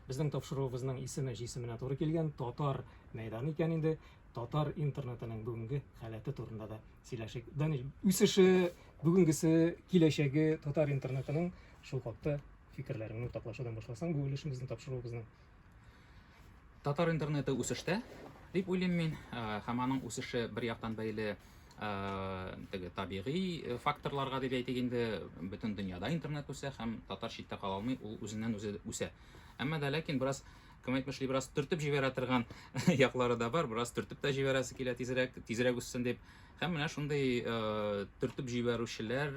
Безнең тапшыруыбызның исеме җисеменә туры килгән Татар мәйданы икән инде. Татар интернетының бүгенге халәте турында да сөйләшик. Данил, үсеше, бүгенгесе, киләчәге татар интернетының шул хакта фикерләреңне уртаклашудан башласаң, бу өлешен безнең тапшыруыбызның. Татар интернеты үсештә, дип уйлыйм мин, һәм аның үсеше бер яктан бәйле теге табигый факторларга дип әйтик инде, бөтен дөньяда интернет үсә һәм татар читтә кала алмый, ул үзеннән үзе үсә. Әмма дә ләкин бераз кем әйтмешли, бераз төртеп җибәрә торган яклары да бар, бераз төртеп тә җибәрәсе килә тизрәк, тизрәк үссен дип. Һәм менә шундый төртеп җибәрүчеләр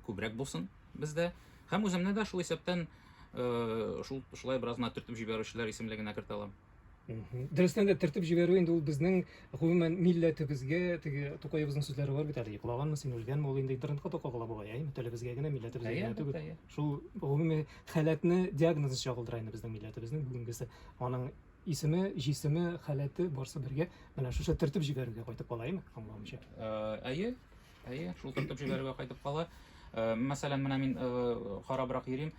күбрәк булсын бездә. Һәм үземне дә шул исәптән шул шулай бераз гына төртеп җибәрүчеләр исемлегенә кертә алам. Дөрестән дә төртеп җибәрү инде ул безнең гомумән милләтебезгә теге Тукаебызның сүзләре бар бит әле, йоклаганмы син, үлгәнме, ул инде интернетка да кагыла бугай, әйеме? Телебезгә генә, милләтебезгә генә түгел. Шул гомуми халәтне, диагнозын чагылдыра инде безнең милләтебезнең бүгенгесе. Аның исеме, җисеме, халәте барсы бергә менә шушы төртеп җибәрүгә кайтып кала, әйеме? Аңлавымча. Әйе, әйе, шул төртеп җибәрүгә кайтып кала. Мәсәлән, менә мин карабрак йөрим.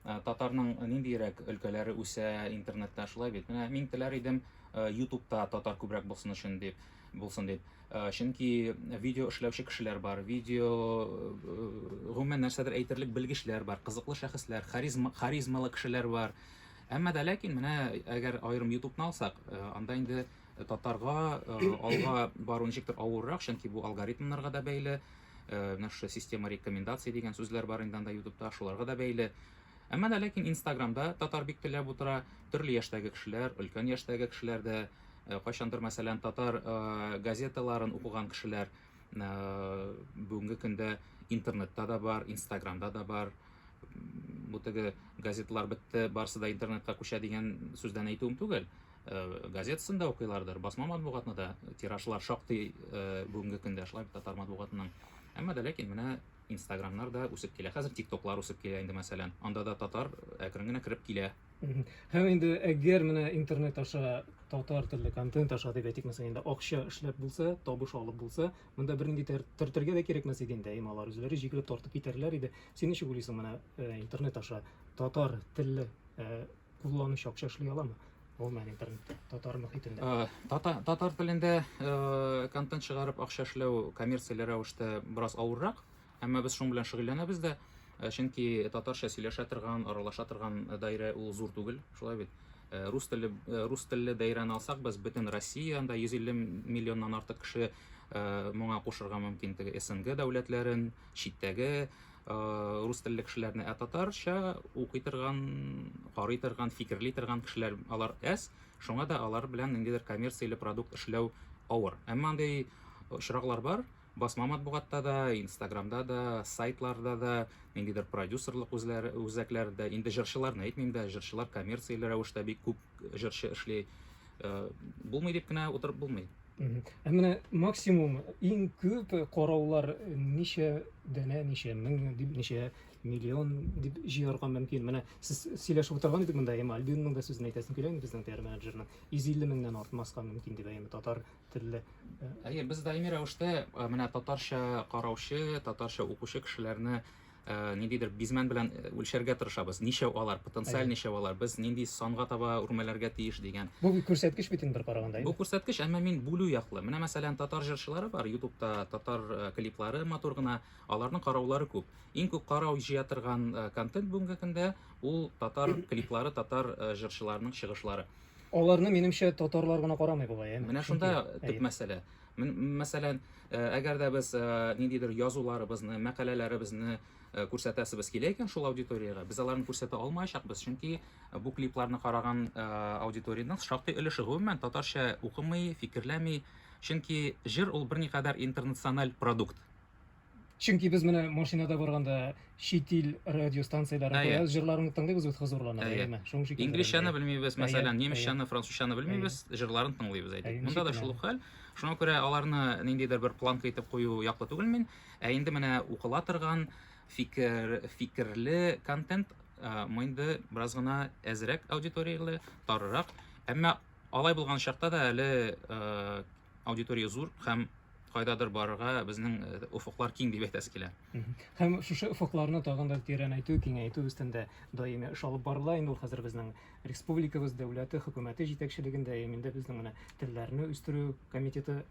Татарның ниндиерәк өлкәләре үсә интернетта, шулай бит. Менә мин теләр идем YouTube'та татар күбрәк булсын өчен дип, булсын дип. Чөнки видео эшләүче кешеләр бар, видео гомумән нәрсәдер әйтерлек белгечләр бар, кызыклы шәхесләр, харизма, харизмалы кешеләр бар. Әмма дә ләкин менә әгәр аерым YouTube'ны алсак, анда инде татарга алга бару ничектер авыррак, чөнки бу алгоритмнарга да бәйле. Менә шушы система рекомендаций дигән сүзләр бар инде анда YouTube'та, шуларга да бәйле. Әмма дә ләкин Инстаграмда татар бик теләп утыра, төрле яшьтәге кешеләр, өлкән яшьтәге кешеләр дә, кайчандыр, мәсәлән, татар газеталарын укыган кешеләр бүгенге көндә интернетта да бар, Инстаграмда да бар. Бу теге газеталар бетте, барысы да интернетка күчә дигән сүздән әйтүем түгел. Газетасын да укыйлардыр, басма матбугатны да, тиражлар шактый бүгенге көндә шулай бит татар матбугатының. Әмма дә ләкин менә Инстаграмнар да үсеп килә. Хәзер ТикТоклар үсеп килә инде, мәсәлән. Анда да татар әкрен генә кереп килә. Һәм инде әгәр менә интернет аша татар телле контент аша дип әйтик, мәсәлән, инде акча эшләп булса, табыш алып булса, монда бернинди төртергә дә кирәкмәс иде инде, әмма алар үзләре җигелеп тартып китәрләр иде. Син ничек уйлыйсың, менә интернет аша татар телле кулланучы акча эшли аламы? Гомумән интернетта, татар мохитендә. Татар телендә контент чыгарып акча эшләү коммерцияле рәвештә бераз авыррак, әмма без шуның белән шөгыльләнәбез дә, чөнки татарча сөйләшә торган, аралаша торган даирә ул зур түгел, шулай бит. Рус теле, рус телле даирәне алсак, без бөтен Россия, анда 150 миллионнан артык кеше, моңа кушырга мөмкин теге СНГ дәүләтләрен, читтәге рус телле кешеләрне, ә татарча укый торган, карый торган, фикерли торган кешеләр алар әз, шуңа да алар белән ниндидер коммерцияле продукт эшләү авыр. Әмма андый очраклар бар, басма матбугатта да, Инстаграмда да, сайтларда да, ниндидер продюсерлык үзләре, үзәкләрдә, инде җырчыларны әйтмим дә, җырчылар коммерцияле рәвештә бик күп җырчы эшли. Булмый дип кенә утырып булмый. Ә менә максимум иң күп караулар ничә данә, ничә мең дип, ничә миллион дип җыярга мөмкин? Менә сез сөйләшеп утырган идек монда, әйме, Альбинның да сүзен әйтәсем килә инде безнең пиар менеджерның. 150 меңнән артмаска мөмкин дип, әйме, татар телле. Әйе, без даими рәвештә менә татарча караучы, татарча укучы кешеләрне ниндидер бизмән белән үлчәргә тырышабыз. Ничәү алар, потенциаль ничәү алар, без нинди санга таба үрмәләргә тиеш дигән. Бу күрсәткеч бит инде бер караганда. Бу күрсәткеч, әмма мин бүлү яклы. Менә мәсәлән, татар җырчылары бар, YouTube'та татар клиплары матур гына, аларның караулары күп. Иң күп карау җыя торган контент бүгенге көндә ул татар клиплары, татар җырчыларының чыгышлары. Аларны, минемчә, татарлар гына карамый бугай, әйеме? Менә шунда төп мәсьәлә. Мәсәлән, әгәр дә без ниндидер язуларыбызны, мәкаләләребезне күрсәтәсебез килә икән шул аудиториягә, без аларны күрсәтә алмаячакбыз, чөнки бу клипларны караган аудиториянең шактый өлеше гомумән татарча укымый, фикерләми, чөнки җыр ул берникадәр интернациональ продукт. Чөнки без менә машинада барганда чит ил радиостанцияләрен куябыз, җырларын тыңлыйбыз бит хозурланып, әйеме? Шуның шикелле. Инглизчәне белмибез, мәсәлән, немецчәне, французчаны белмибез, җырларын тыңлыйбыз, әйтик. Монда да шул ук хәл. Шуңа күрә аларны ниндидер бер планка итеп кую яклы түгел мин. Ә инде менә укыла торган фикер, фикерле контент, бу инде бераз гына әзрәк аудиторияле, тарырак. Әмма алай булган чакта да әле аудитория зур һәм Кайдадыр барырга безнең офыклар киң дип әйтәсе килә. Һәм шушы офыкларны тагын да тирәнәйтү, киңәйтү өстендә даими эш алып барыла. Инде ул хәзер безнең республикабыз дәүләте, хөкүмәте җитәкчелегендә, инде безнең менә телләрне үстерү комитеты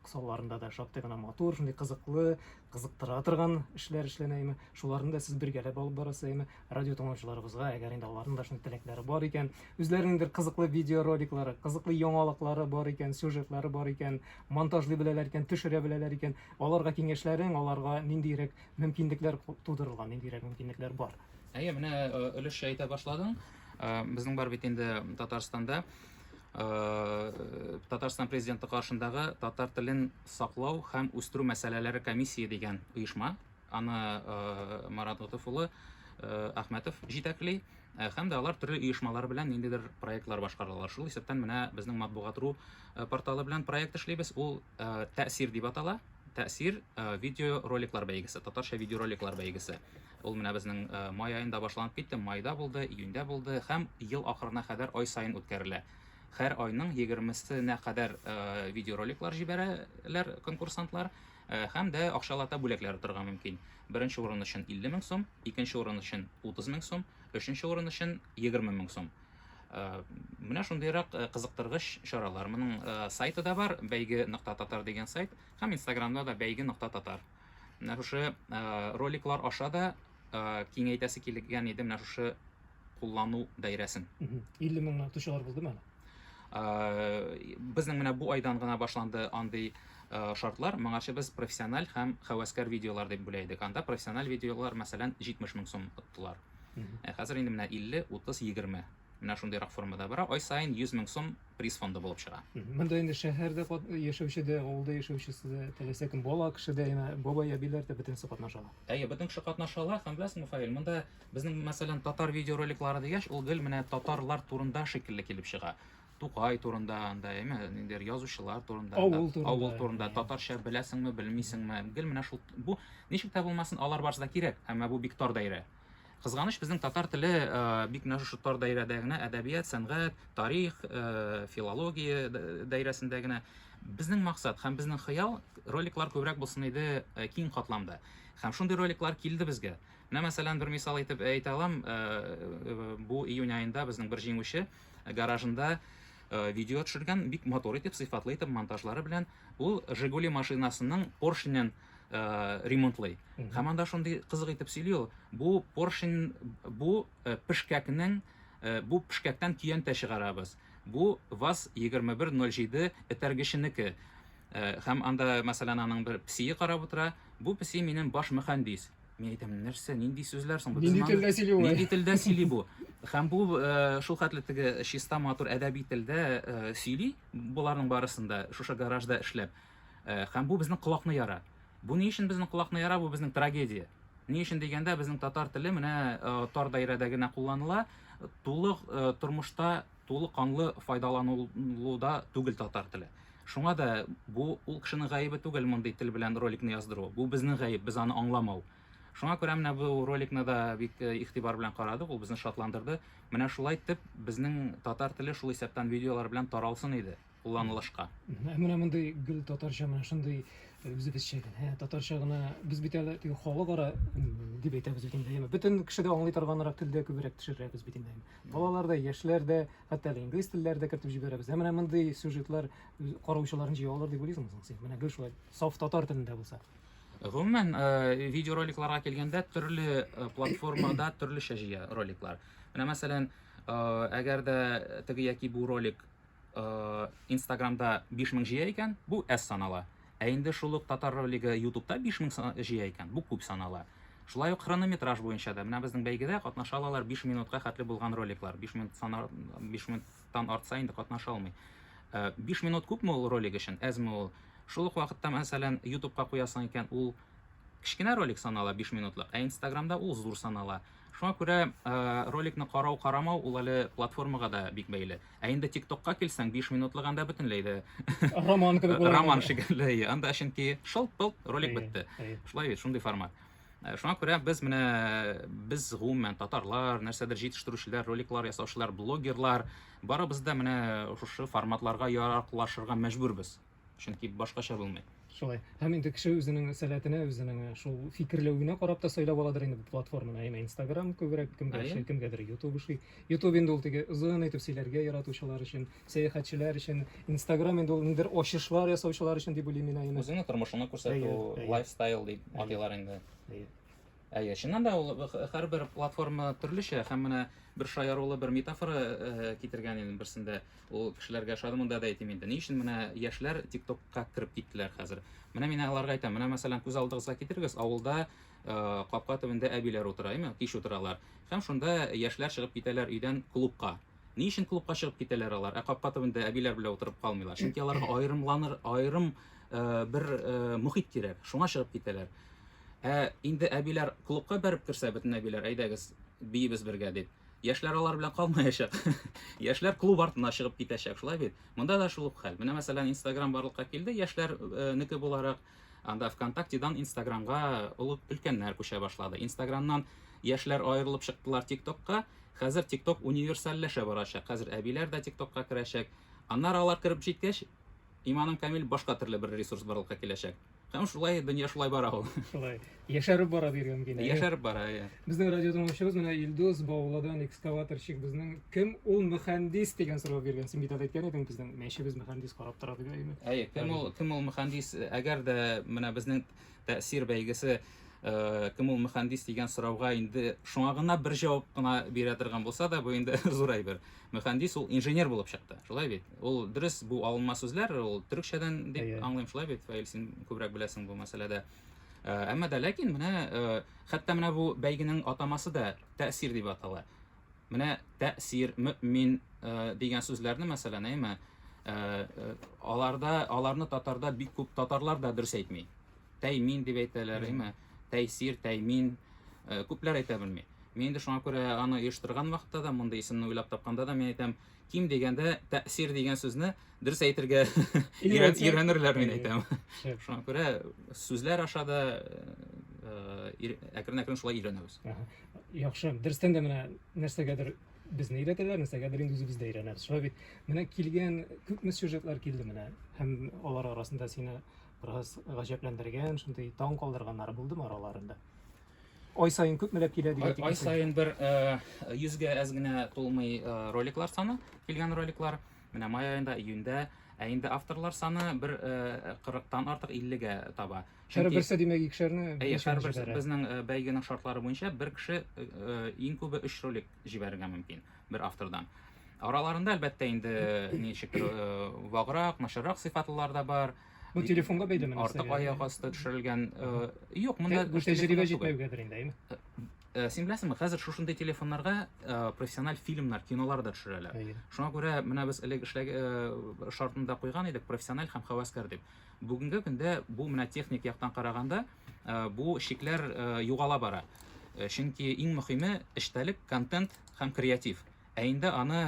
кысаларында да шактый гына матур, шундый кызыклы, кызыктыра торган эшләр эшләнә име. Шуларны да сез бергәләп алып барасыз име. Радио тыңлаучыларыбызга, әгәр инде аларның да шундый теләкләре бар икән, үзләренең кызыклы видеороликлары, кызыклы яңалыклары бар икән, сюжетлары бар икән, монтажлый беләләр икән, төшерә беләләр икән, аларга киңәшләрең, аларга ниндиерәк мөмкинлекләр тудырылган, ниндиерәк мөмкинлекләр бар? Әйе, менә өлешчә әйтә башладың. Безнең бар бит инде Татарстанда Татарстан президенты каршындагы татар телен саклау һәм үстерү мәсьәләләре комиссия дигән оешма. Аны Марат Готыф улы Әхмәтов җитәкли. Һәм дә алар төрле оешмалар белән ниндидер проектлар башкаралар. Шул исәптән менә безнең Матбугат.ру порталы белән проект эшлибез. Ул Тәэсир дип атала. Тәэсир видеороликлар бәйгесе, татарча видеороликлар бәйгесе. Ул менә безнең май аенда башланып китте, майда булды, июньдә булды һәм ел ахырына кадәр ай саен үткәрелә. Һәр айның 20-сенә кадәр видеороликлар җибәрәләр конкурсантлар һәм дә акчалата бүләкләр отырга мөмкин. Беренче урын өчен 50 мең сум, икенче урын өчен 30 мең сум, өченче урын өчен 20 мең сум. Менә шундыйрак кызыктыргыч чаралар. Моның сайты да бар, бәйге.татар дигән сайт һәм Инстаграмда да бәйге.татар. Менә шушы роликлар аша да киңәйтәсе килгән иде менә шушы куллану даирәсен. 50 меңнән отучылар булдымы әле? Безнең менә бу айдан гына башланды андый шартлар. Моңарчы без профессиональ һәм һәвәскәр видеолар дип бүлә идек. Анда профессиональ видеолар, мәсәлән, 70 мең сум оттылар. Хәзер инде менә 50, 30, 20. Менә шундыйрак формада бара. Ай саен 100 мең сум приз фонды булып чыга. Монда инде шәһәрдә яшәүче дә, авылда яшәүчесе дә, теләсә кем бала кеше дә, яна бабай, әбиләр дә бөтенесе катнаша ала. Әйе, бөтен кеше катнаша ала. Һәм беләсеңме, Фаил, монда безнең, мәсәлән, татар видеороликлары дигәч, ул гел менә татарлар турында шикелле килеп чыга. Тукай турында анда, әйме, ниндидер язучылар турында, авыл турында, авыл турында, татарча беләсеңме, белмисеңме, гел менә шул бу ничек тә булмасын, алар барысы да кирәк, әмма бу бик тар даирә. Кызганыч, безнең татар теле бик менә шушы тар даирәдә генә, әдәбият, сәнгать, тарих, филология даирәсендә генә. Безнең максат һәм безнең хыял роликлар күбрәк булсын иде киң катламда. Һәм шундый роликлар килде безгә. Менә мәсәлән, бер мисал итеп әйтә алам, бу июнь аенда безнең бер җиңүче гаражында видео төшергән, бик матур итеп, сыйфатлы итеп, монтажлары белән. Ул Жигули машинасының поршнен ремонтлый. Һәм анда шундый кызык итеп сөйли ул. Бу поршень, бу пешкәкнең, бу пешкәктән көянтә чыгарабыз. Бу ВАЗ 2107 этәргеченеке. Һәм анда, мәсәлән, аның бер песие карап утыра. Бу песи минем баш мөхәндис. Мин әйтәм, нәрсә, нинди сүзләр соң бу? Нинди телдә сөйли бу? Нинди телдә сөйли бу? Һәм бу шул хәтле теге чиста матур әдәби телдә сөйли боларның барысын да, шушы гаражда эшләп. Һәм бу безнең колакны яра. Бу ни өчен безнең колакны яра? Бу безнең трагедия. Ни өчен дигәндә, безнең татар теле менә тар даирәдә генә кулланыла, тулы тормышта тулы канлы файдаланылуда түгел татар теле. Шуңа да бу ул кешенең гаебе түгел мондый тел белән роликны яздыру. Бу безнең гаеп, без аны аңламау. Шуңа күрә менә бу роликны да бик игътибар белән карадык, ул безне шатландырды. Менә шулай итеп безнең татар теле шул исәптән видеолар белән таралсын иде. Кулланылышка. Ә менә мондый гел татарча менә шундый үзебезчә генә, татарча гына без бит әле теге халыкара дип әйтәбез бит инде, бөтен кеше дә аңлый торганрак телдә күбрәк төшерәбез бит инде. Балалар да, яшьләр дә, хәтта әле инглиз телләре дә кертеп җибәрәбез. Ә менә мондый сюжетлар караучыларын җыя алыр дип уйлыйсыңмы соң син? Менә гел шулай саф татар телендә булса. Гомумән, видеороликларга килгәндә, төрле платформада төрлечә җыя роликлар. Менә мәсәлән, әгәр дә теге яки бу ролик Инстаграмда 5000 җыя икән, бу әз санала. Ә инде шул ук татар ролигы Ютубта 5000 җыя икән, бу күп санала. Шулай ук хронометраж буенча да. Менә безнең бәйгедә катнаша алалар 5 минутка хәтле булган роликлар. 5 минут санар, 5 минуттан артса инде катнаша алмый. 5 минут күпме ул ролик өчен, әзме ул? Шул ук вакытта, мәсәлән, Ютубка куясың икән, ул кечкенә ролик санала 5 минутлык, ә Инстаграмда ул зур санала. Шуңа күрә роликны карау карамау ул әле платформага да бик бәйле. Ә инде ТикТокка килсәң, 5 минутлык анда бөтенләй дә роман кебек була. Роман шикелле, анда чөнки шылт-пылт ролик бетте. Шулай бит, шундый формат. Шуңа күрә без менә без гомумән татарлар, нәрсәдер җитештерүчеләр, роликлар ясаучылар, блогерлар барыбыз да менә шушы форматларга яраклашырга мәҗбүрбез. Чөнки башкача булмый. Шулай. Һәм инде кеше үзенең сәләтенә, үзенең шул фикерләвенә карап та сайлап аладыр инде бу платформаны. Әмма Instagram күбрәк кемгә ошый, кемгәдер YouTube ошый. YouTube инде ул теге озын итеп сөйләргә яратучылар өчен, сәяхәтчеләр өчен, Instagram инде ул ниндидер ачышлар ясаучылар өчен дип уйлыйм мин. Әйе. Үзеңнең тормышыңны күрсәтү, лайфстайл дип атыйлар инде. Әйе. Әйе, чыннан да ул һәрбер платформа төрлечә һәм менә бер шаярулы бер метафора э, китергән идем берсендә. Ул кешеләргә ошады, монда да әйтим инде. Ни өчен менә яшьләр ТикТокка кереп киттеләр хәзер? Менә мин аларга әйтәм, менә мәсәлән, күз алдыгызга китерегез, авылда э, капка төбендә әбиләр утыра, әйме? Кич утыралар. Һәм шунда яшьләр чыгып китәләр өйдән клубка. Ни өчен клубка чыгып китәләр алар, ә капка төбендә әбиләр белән утырып калмыйлар? Чөнки аларга аерымланыр, аерым э, бер э, мохит кирәк, шуңа чыгып китәләр. Ә инде әбиләр клубка бәреп керсә, бөтен әбиләр, әйдәгез, биибез бергә дип. Яшьләр алар белән калмаячак. Яшьләр клуб артына чыгып китәчәк, шулай бит? Монда да шул ук хәл. Менә мәсәлән, Инстаграм барлыкка килде, яшьләрнеке буларак. Анда ВКонтактедан Инстаграмга олы өлкәннәр күчә башлады. Инстаграмнан яшьләр аерылып чыктылар ТикТокка. Хәзер ТикТок универсальләшә барачак. Хәзер әбиләр дә ТикТокка керәчәк. Аннары алар кереп җиткәч, иманым камил, башка төрле бер ресурс барлыкка киләчәк. Һәм шулай дөнья шулай бара ул. Шулай. Яшәреп бара диргә мөмкин. Яшәреп бара, иә. Безнең радио тыңлаучыбыз менә Илдус Бауладан экскаваторщик безнең кем ул мөхәндис дигән сорау биргән. Син бит әйткән идең, безнең мәчебез мөхәндис карап тора дип, әйеме? Әйе, кем ул, кем ул мөхәндис? Әгәр дә менә безнең тәэсир бәйгесе э, кем ул мөхәндис дигән сорауга инде шуңа гына бер җавап кына бирә торган булса да, бу инде зур әйбер. Мөхәндис ул инженер булып чыкты. Шулай бит? Ул дөрес бу алынма сүзләр, ул төрекчәдән дип аңлыйм, шулай бит? Фаил, син күбрәк беләсең бу мәсьәләдә. Э, әмма дә ләкин менә э, хәтта менә бу бәйгенең атамасы да тәэсир дип атала. Менә тәэсир, мөмин э, дигән сүзләрне мәсәлән, әйме, аларда аларны татарда бик күп татарлар да дөрес әйтми. Тәймин дип әйтәләр, әйме? Тәйсир, тәймин күпләр әйтә белми. Мин инде шуңа күрә аны оештырган вакытта да, мондый исемне уйлап тапканда да мин әйтәм, ким дигәндә тәэсир дигән сүзне дөрес әйтергә өйрәнерләр, мин әйтәм. Шуңа күрә сүзләр аша да әкрен-әкрен шулай өйрәнәбез. Яхшы, дөрестән дә менә нәрсәгәдер безне өйрәтәләр, нәрсәгәдер инде үзебез дә өйрәнәбез. Шулай бит. Менә килгән күпме сюжетлар килде менә һәм алар арасында сине бераз гаҗәпләндергән, шундый таң калдырганнары булдымы араларында? Ай саен күпмеләп килә дип әйтик. Ай саен бер йөзгә әз генә тулмый роликлар саны, килгән роликлар. Менә май аенда, июньдә, ә инде авторлар саны бер 40-тан артык 50-гә таба. Һәрберсе димәк икешәрне. Әйе, һәрберсе безнең бәйгенең шартлары буенча бер кеше иң күбе 3 ролик җибәрергә мөмкин бер автордан. Араларында әлбәттә инде ничектер ваграк, начаррак сыйфатлылар да бар. Бу телефонга бәйлеме нәрсәгә? Артык аяк асты төшерелгән. Юк, монда бу тәҗрибә җитмәүгәдер инде, әйеме? Син беләсеңме, хәзер шушындый телефоннарга профессиональ фильмнар, кинолар да төшерәләр. Шуңа күрә менә без элек эшләг шартында куйган идек, профессиональ һәм һәвәскәр дип. Бүгенге көндә бу менә техник яктан караганда, бу чикләр югала бара. Чөнки иң мөһиме эчтәлек, контент һәм креатив. Ә инде аны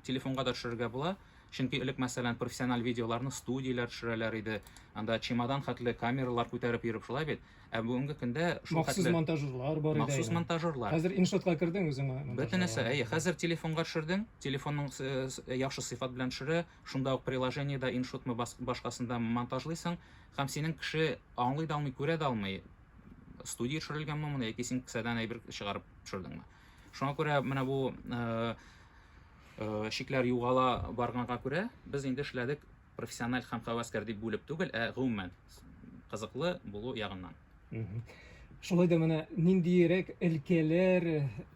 телефонга да төшерергә була. Чөнки элек, мәсәлән, профессиональ видеоларны студияләр төшерәләр иде. Анда чемодан хәтле камералар күтәреп йөреп, шулай бит. Ә бүгенге көндә шул Махсус монтажерлар бар иде. Махсус монтажерлар. Хәзер иншотка кердең үзең. Бөтенесе, әйе, хәзер телефонга төшердең, телефонның яхшы сыйфат белән төшерә, шунда ук приложениедә иншотмы башкасында монтажлыйсың, һәм синең кеше аңлый да алмый, күрә дә алмый, студия төшерелгәнме моны, яки син кесәдән әйбер чыгарып төшердеңме. Шуңа күрә менә бу э, э, шикләр югала барганга күрә, без инде эшләдек профессиональ һәм һәвәскәр дип бүлеп түгел, ә гомумән кызыклы булу ягыннан. Шулай да менә ниндиерәк өлкәләр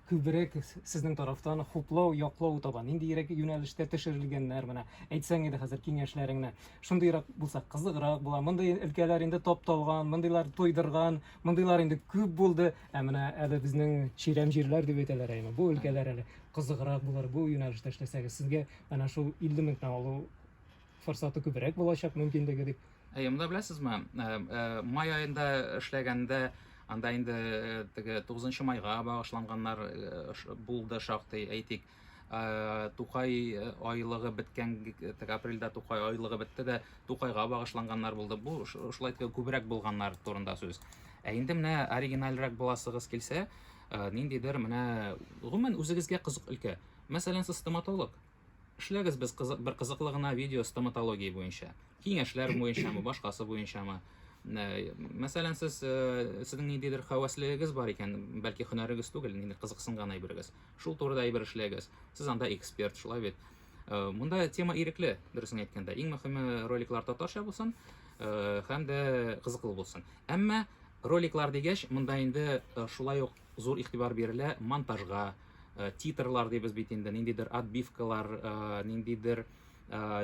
күбрәк сезнең тарафтан хуплау, яклау таба, ниндиерәк юнәлештә төшерелгәннәр менә әйтсәң иде хәзер киңәшләреңне. Шундыйрак булса кызыграк була. Мондый өлкәләр инде тапталган, мондыйлар туйдырган, мондыйлар инде күп булды. Ә менә әле безнең чирәм җирләр дип әйтәләр әйме. Бу өлкәләр әле кызыграк булыр, бу юнәлештә эшләсәгез, сезгә әнә шул 50 меңнән алу форсаты күбрәк булачак мөмкинлеге дип. Әйе, монда беләсезме, э, э, май аенда эшләгәндә анда инде э, теге 9 майга багышланганнар булды шактый, әйтик, Тукай айлыгы беткән, теге апрельдә Тукай айлыгы бетте дә, Тукайга багышланганнар булды. Бу шулай теге күбрәк булганнар турында сүз. Ә инде менә оригинальрәк буласыгыз килсә, ниндидер менә гомумән үзегезгә кызык өлкә. Мәсәлән, сез стоматолог. Эшләгез без кызык, бер кызыклы гына видео стоматология буенча. Киңәшләр буенчамы, башкасы буенчамы. Мәсәлән, сез сезнең ниндидер хәвәслегегез бар икән, бәлки һөнәрегез түгел, ниндидер кызыксынган әйберегез. Шул турыда әйбер эшләгез. Сез анда эксперт, шулай бит. Монда тема ирекле, дөресен әйткәндә. Иң мөһиме роликлар татарча булсын һәм дә кызыклы булсын. Әмма роликлар дигәч, монда инде шулай ук зур игътибар бирелә монтажга, титрлар дибез бит инде, ниндидер отбивкалар, ниндидер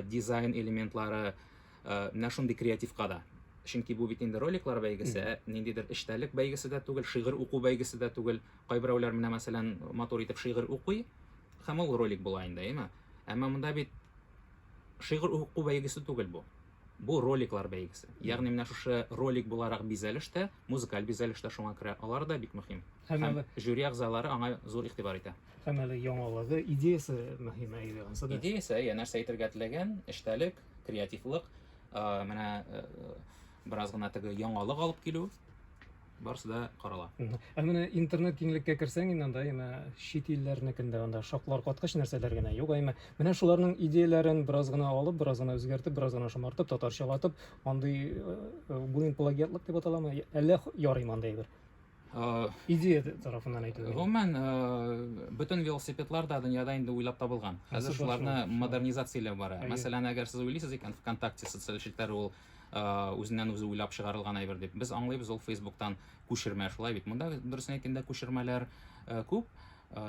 дизайн элементлары, менә шундый креативка да. Чөнки бу бит инде роликлар бәйгесе, ниндидер эчтәлек бәйгесе дә түгел, шигырь уку бәйгесе дә түгел. Кайберәүләр менә мәсәлән матур итеп шигырь укый, һәм ул ролик була инде, әйеме? Әмма монда бит шигырь уку бәйгесе түгел бу. Бу роликлар бәйгесе. Ягъни менә шушы ролик буларак бизәлеш тә, музыкаль бизәлеш тә шуңа керә. Алар да бик мөһим. Һәм жюри әгъзалары аңа зур игътибар итә. Һәм әле яңалыгы, идеясе мөһим, әйе, ансы да. Идеясе, әйе, нәрсә әйтергә теләгән, эчтәлек, креативлык, менә бераз гына теге яңалык алып килү. Барысы да карала. Ә менә интернет киңлеккә керсәң инде анда әмма чит илләрнекендә анда шаклар каткыч нәрсәләр генә юк әмма менә шуларның идеяләрен бераз гына алып, бераз гына үзгәртеп, бераз гына шомартып, татарчалатып, андый э, э, бу инде плагиатлык дип аталамы? Әллә ярыймы андый әйбер? Идея тарафыннан әйтү. Гомумән, бөтен велосипедлар да дөньяда инде уйлап табылган. Хәзер шуларны модернизацияләү бара. Мәсәлән, әгәр сез уйлыйсыз икән, ВКонтакте социаль челтәре ул үзеннән үзе уйлап чыгарылган әйбер дип. Без аңлыйбыз, ул Фейсбуктан күчермә, шулай бит. Монда дөресен әйткәндә күчермәләр күп.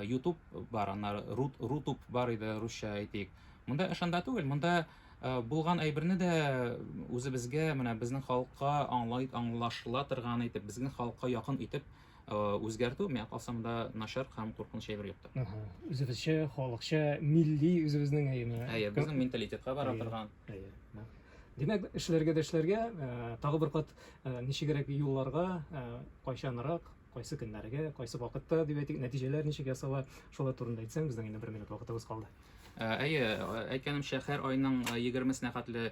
YouTube бар, аннары Рутуб бар иде, русча әйтик. Монда эш анда түгел, монда булган әйберне дә үзебезгә, менә безнең халыкка аңлай, аңлашыла торган итеп, безнең халыкка якын итеп үзгәртү, миңа калса, монда начар һәм куркыныч әйбер юктыр. Үзебезчә, халыкча, милли үзебезнең әйеме. Әйе, безнең менталитетка бара торган. Әйе. Димәк, эшләргә дә эшләргә, э, тагы бер кат э, ничегрәк юлларга, э, кайчанрак, кайсы көннәргә, кайсы вакытта дип әйтик, нәтиҗәләр ничек ясала, шулар турында әйтсәң, безнең инде бер минут вакытыбыз калды. Әйе, әйткәнемчә, һәр айның 20-сенә хәтле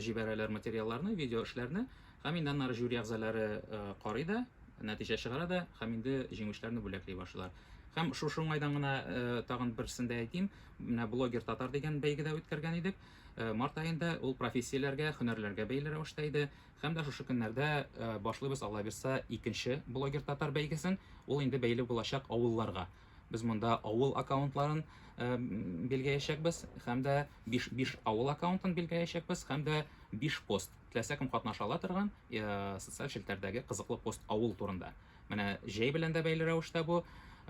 җибәрәләр материалларны, видео эшләрне, һәм инде аннары жюри әгъзалары карый да, нәтиҗә чыгара да, һәм инде җиңүчеләрне бүләкли башлыйлар. Һәм шушы уңайдан гына тагын берсен дә әйтим, менә блогер татар дигән бәйге дә үткәргән идек. Э, март аенда ул профессияләргә, һөнәрләргә бәйле рәвештә иде. Һәм дә шушы көннәрдә э, башлыйбыз, Алла бирса, икенче блогер татар бәйгесен. Ул инде бәйле булачак авылларга. Без монда авыл аккаунтларын э, билгеләячәкбез һәм дә 5 5 авыл аккаунтын билгеләячәкбез һәм дә 5 пост. Теләсә кем катнаша ала торган социаль челтәрдәге кызыклы пост авыл турында. Менә җәй белән дә бәйле рәвештә бу.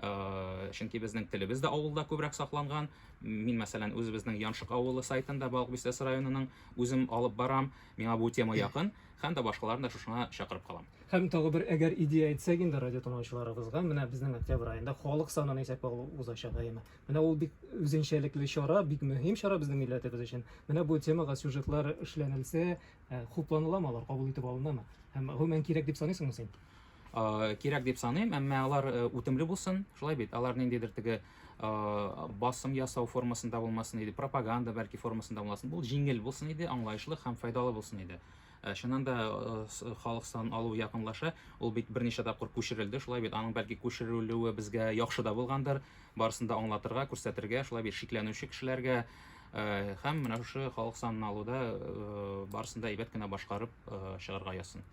Э, чөнки безнең телебез дә авылда күбрәк сакланган. Мин, мәсәлән, үзебезнең Яншык авылы сайтында Балык Бистәсе районының үзем алып барам. Миңа бу тема якын һәм дә башкаларны да шушыңа чакырып калам. Һәм тагы бер әгәр идея әйтсәк инде радио тыңлаучыларыбызга, менә безнең октябрь аенда халык санын исәпкә алу узачак әйеме. Менә ул бик үзенчәлекле чара, бик мөһим чара безнең милләтебез өчен. Менә бу темага сюжетлар эшләнелсә, э, хупланыламы алар, кабул итеп алынамы? Һәм гомумән кирәк дип саныйсыңмы син? Кирәк дип саныйм, әмма алар э, үтемле булсын, шулай бит. Алар ниндидер теге э, басым ясау формасында булмасын иде, пропаганда бәлки формасында булмасын. Бу җиңел булсын иде, аңлаешлы һәм файдалы булсын иде. Э, чыннан да халык санын алу якынлаша. Ул бит берничә тапкыр күчерелде, шулай бит. Аның бәлки күчерелүе безгә яхшы да булгандыр. Барысын да аңлатырга, күрсәтергә, шулай бит, шикләнүче кешеләргә һәм менә шушы халык санын алуда барысын да әйбәт кенә башкарып чыгарга язсын.